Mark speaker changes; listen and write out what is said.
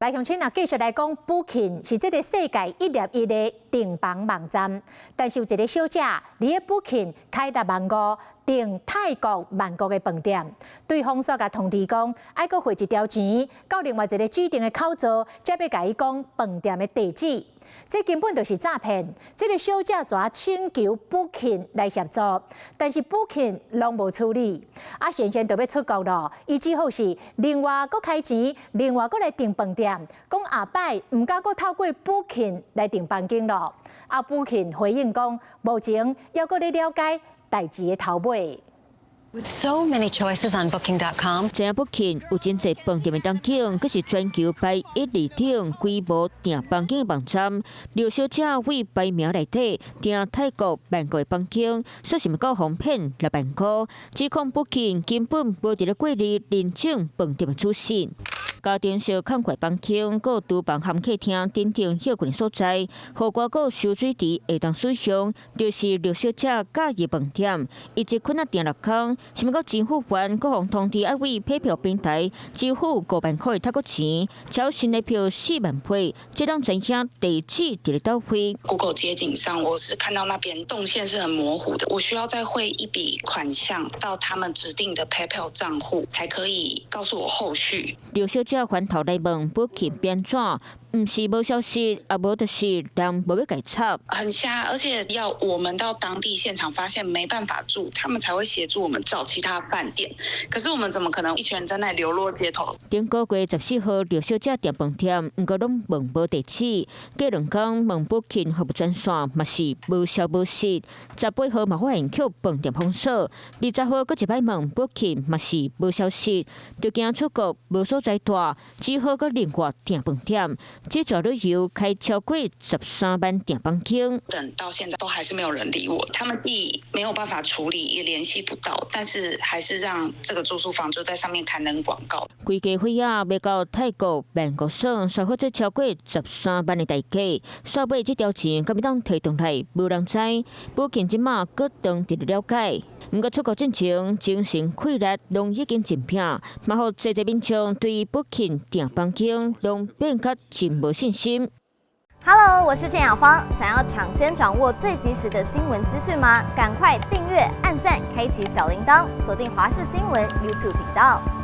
Speaker 1: 來鄉親啊，繼續來講，Booking 是這个世界一粒一的訂房網站，但是有一个小姐佇咧 Booking 開6萬5訂泰國曼谷的飯店，對方煞共通知講，愛閣匯一條錢到另外一个指定的口座，才欲共伊講飯店的地址。這根本就是詐騙。這个小姐怎請求 Booking 來協助，但是 Booking 攏無處理。啊，萱萱就欲出國囉，伊只好是另外閣開錢，另外閣來訂飯店，講下擺毋敢閣透過 Booking 來訂房間囉。啊，Booking 回應講，目前猶閣咧了解代誌的頭尾。
Speaker 2: With so many choices on Booking.com，
Speaker 3: 知影 Booking 有真濟飯店的當間，閣是全球排一二等規模訂房間的網站。劉小姐為排名內底訂泰國曼谷的房間，煞是毋過予騙6萬箍，指控 Booking 根本無佇咧過濾認證飯店的資訊。家庭式空櫃房間、閣廚房含客廳等等歇睏所在，予外國收水池會當使用，就是劉小姐佮意飯店。伊一困仔訂6工，想欲到真付還，閣予通知愛為 PayPal 平台支付5萬箍的泰國錢，超新的票4萬倍，這攏知影地址佇咧佗位。
Speaker 4: Google 街景上，我是看到那邊動線是很模糊的，我需要再匯一筆款項到他們指定的 PayPal 賬戶，才可以告訴我後續。
Speaker 3: 劉小姐翻頭來問 Booking 變怎，毋是無消息，啊無就是人無欲共插。
Speaker 4: 很瞎，而且要我們到當地現場發現沒辦法住，他們才會協助我們找其他飯店。可是我們怎麼可能一群人在那裡流落街頭？
Speaker 3: 頂個月14號，劉小姐訂飯店，毋過攏問無地址。過2工問 Booking 服務專線，嘛是無消無息。18號嘛發現予飯店封鎖。20號閣一擺問 Booking，嘛是無消息。就驚出國無所在蹛，只好閣另外訂飯店。這逝旅遊開超過13萬訂房間。
Speaker 4: 等到現在都還是沒有人理我，他們既沒有辦法處理，也聯繫不到，但是還是讓這個住宿方就在上面刊登廣告。
Speaker 3: 規家伙仔欲到泰國曼谷耍，煞付出超過13萬的代價，煞尾這條錢敢欲當提轉來，無人知。Booking這馬閣當佇咧了解。毋過出國進前，精神氣力攏已經真拼，嘛予濟濟民眾對 Booking 訂房間攏變較真無信心。
Speaker 5: Hello，我是鄭雅芳。想要搶先掌握最及時的新聞資訊嗎？趕快訂閱、按讚、開啟小鈴鐺，鎖定華視新聞 YouTube 頻道。